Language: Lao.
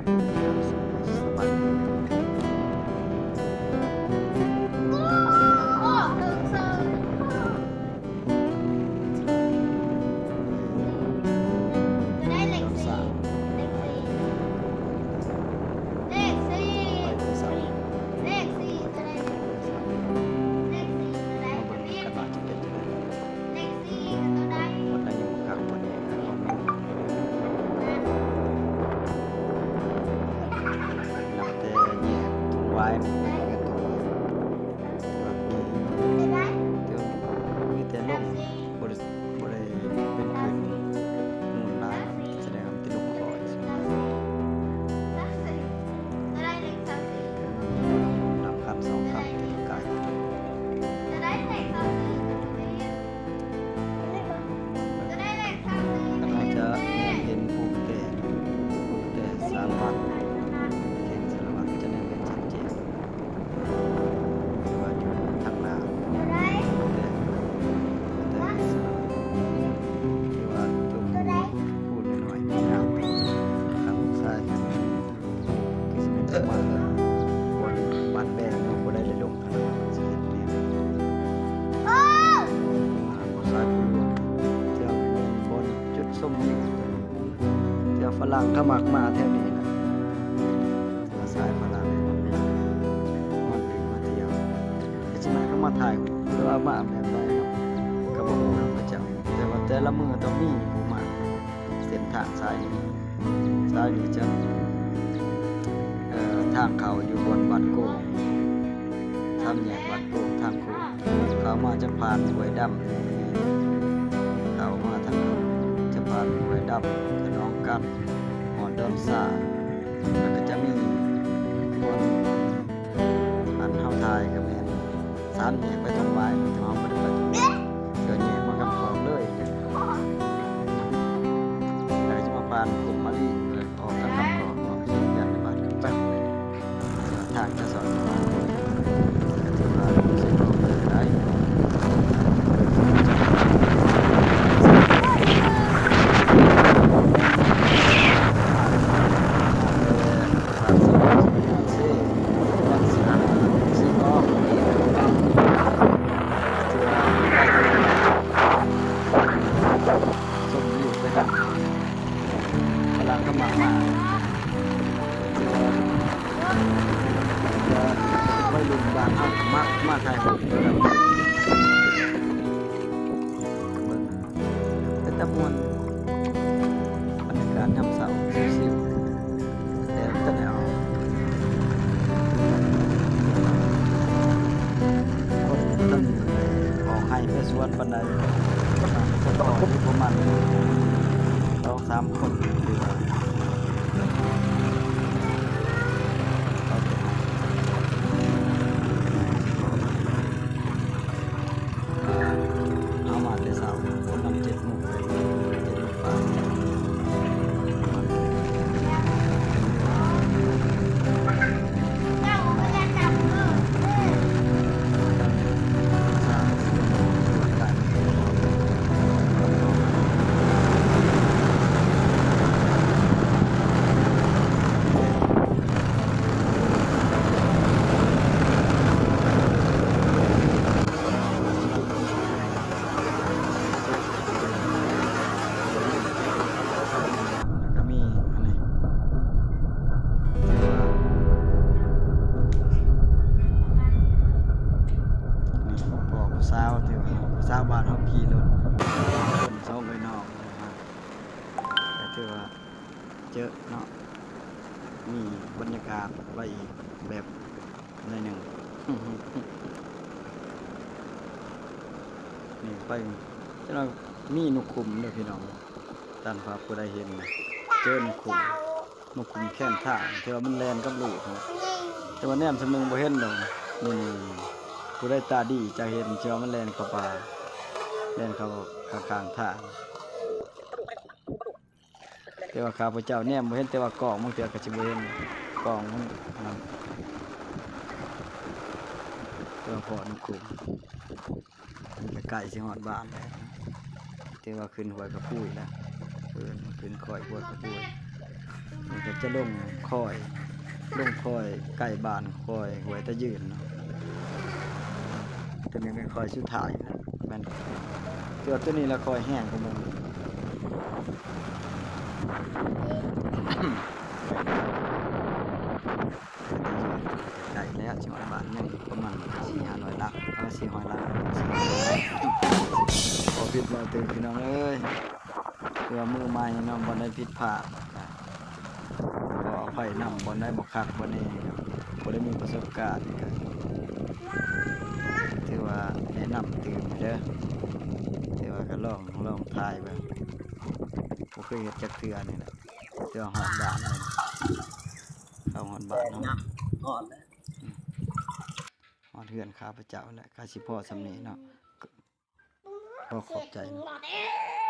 ສະບາຍດີ. ນັບແຕ່ແຍກທົ່ງຫວາຍໄປເຮືອນທົ່ງຫວາຍ ແຕ່ວ່າມີແຕ່ລົມ ບໍ່ໄດ້ ບໍ່ໄດ້ເປັນຄື້ນນູນຫຼາຍ ສະແດງວ່າມີແຕ່ລົມຄ່ອຍ ນັບຄັນສອງຄັນໄກ. ເຮົາຈະແຍກເຫັນພູກະແຕ ພູກະແຕສາລະວັດ ແຂວງສາລະວັດ ຈະແຍກເຫັນຊັດເຈນ ແຕ່ວ່າຢູ່ທາງໜ້າ ພູກະແຕ ພູກະແຕສາລະວັດ ແຕ່ວ່າຕົວພູ ພູນ້ອຍໆ ງາມ ທາງລູກຊາຍ ຄືຊິແມ່ນປະມານບ່ອນບ້ານແບງເນາະ ບໍ່ໄດ້ໄດ້ລົງທາງນັ້ນ ຊິເຮັດແນວ ອ່າ ສາຍພູຫຼວງ ແຖວນີ້ແມ່ນບ່ອນຈຸດຊົມວິວ ແຖວຝຣັ່ງເຂົາມັກມາແຖວນີ້ນະ ສາຍຝຣັ່ງມັກມາຫຼິ້ນມາທ່ຽວ ຄືຊິແມ່ນເຂົາມາຖ່າຍຮູບ ຫຼືວ່າມາແບບໃດເນາະ ກໍບໍ່ຮູ້ນຳເຂົາເຈົ້າ ແຕ່ວ່າແຕ່ລະມື້ຕ້ອງມີຜູ້ມາ ເສັ້ນທາງສາຍນີ້ ສາຍນີ້ຈະ ເອີ ທາງເຂົ້າຢູ່ບ່ອນວັດໂກ ສາມແຍກວັດໂກ ທາງໂຄ້ງ ເຂົ້າມາຈະຜ່ານຫ້ວຍດຳ ເຂົ້າມາທາງ ຈະຜ່ານຫ້ວຍດຳ ຂະໜອງກັນ ຮອດດອນຊາ ແລ້ວກໍຈະມີບ່ອນ ອັນເຮົາຖ່າຍກໍແມ່ນສາມແຍກໄປທົ່ງຫວາຍ ແຕ່ວ່າເຮົາບໍ່ໄດ້ໄປທົ່ງຫວາຍ ເທື່ອແຍກມາກຳຂອງເລີຍ ແລ້ວກໍຈະມາຜ່ານກົມມາລີ ອອກທາງກຳຂອງເນາະ ເຮືອນໃນບ້ານໄປ ທາງຈະສອດ ກໍຖືວ່າເສັ້ນທາງໄດ້. ຊົມວິວໄປນຳ ກຳລັງກຳມາ ຄືວ່າ ໄວລຸ້ນບ້ານເຮົາມັກມາຖ່າຍຮູບນຳກັນ ເບິ່ງ ເປັນຕາມ່ວນ ບັນຍາກາດຍາມເຊົ້າ ຊິວໆ ແດດກໍໄດ້ອອກ ຄົນບໍ່ທັນອອກໄຮ່ໄປສວນປານໃດ ປະມານ ປະມານ ປະມານສອງສາມຄົນ ຫຼືວ່າ ເຮົາມາແຕ່ເຊົ້າ ປະມານເຈັດໂມງ ເຈັດໂມງປາຍ ແລ້ວກໍມີອັນນີ້ ນີ້ພໍ່ຜູ້ສາວ ທີ່ວ່າຜູ້ສາວບ້ານເຮົາຂີ່ລົດ ຄົນສອງເອື້ອຍນ້ອງ ກໍຖືວ່າເຈີເນາະ ມີບັນຍາກາດໄວ້ອີກແບບ ໜ້ອຍໜຶ່ງ ນີ້ໄປ ຈະມີນົກຂຸມເດີພີ່ນ້ອງ ທ່ານພາຜູ້ໃດເຫັນ ເຈີນົກຂຸມ ນົກຂຸມແຄມທາງ ທີ່ວ່າມັນແລ່ນກັບລູກ ແຕ່ວ່າແນມສ່ຳໜຶ່ງບໍ່ເຫັນດອກ ນີ້ ຜູ້ໃດຕາດີຈະເຫັນ ທີ່ວ່າມັນແລ່ນເຂົ້າປ່າ ແລ່ນເຂົ້າຂ້າງໆທາງ. ແຕ່ວ່າຂ້າພະເຈົ້າແນມບໍ່ເຫັນ ແຕ່ວ່າກ້ອງບາງເທື່ອກໍຊິບໍ່ເຫັນ ກ້ອງມັນອັນນັ້ນ ແຕ່ວ່າພໍ້ນົກຂຸມ ມັນກໍໃກ້ຊິຮອດບ້ານແລ້ວ ແຕ່ວ່າຂຶ້ນຫ້ວຍກະປຸ້ຍແລ້ວ ເອີ ມັນຂຶ້ນຄ້ອຍຫ້ວຍກະປຸ້ຍ ມັນກໍຈະລົງຄອຍ ລົງຄອຍໃກ້ບ້ານ ຄອຍຫ້ວຍຕາຍືນເນາະ. ຕົວນີ້ແມ່ນຄອຍສຸດທ້າຍນະ ແມ່ນ ແຕ່ວ່າຕົວນີ້ລະຄອຍແຮງກວ່າໝູ່. ໃກ້ແລ້ວ ຊິຮອດບ້ານ ຍັງປະມານສີ່ຫ້າຮ້ອຍຫຼັກ ເອີ ສີ່ຮ້ອຍຫຼັກ ຂໍຜິດເວົ້າຕື່ມ ພີ່ນ້ອງເອີຍ. ເພື່ອມືໃໝ່ເນາະ ບ່ອນໃດຜິດພາດກໍຂໍອະໄພນຳ, ບ່ອນໃດບໍ່ຄັກບໍ່ແນ່ ບໍ່ໄດ້ມີປະສົບການ ກໍຖືວ່າແນະນຳຕື່ມເດີ. ຖືວ່າກໍລອງ ລອງຖ່າຍເບິ່ງ ບໍ່ເຄີຍເຮັດຈັກເທື່ອນີ້ແຫຼະ. ແຕ່ວ່າຮອດບ້ານແລ້ວ ເຂົ້າຮອດບ້ານເນາະ ຮອດແລ້ວ ຮອດເຮືອນຂ້າພະເຈົ້າແລ້ວ ກໍຊິພໍສ່ຳນີ້ເນາະ. ຂໍຂອບໃຈເນາະ.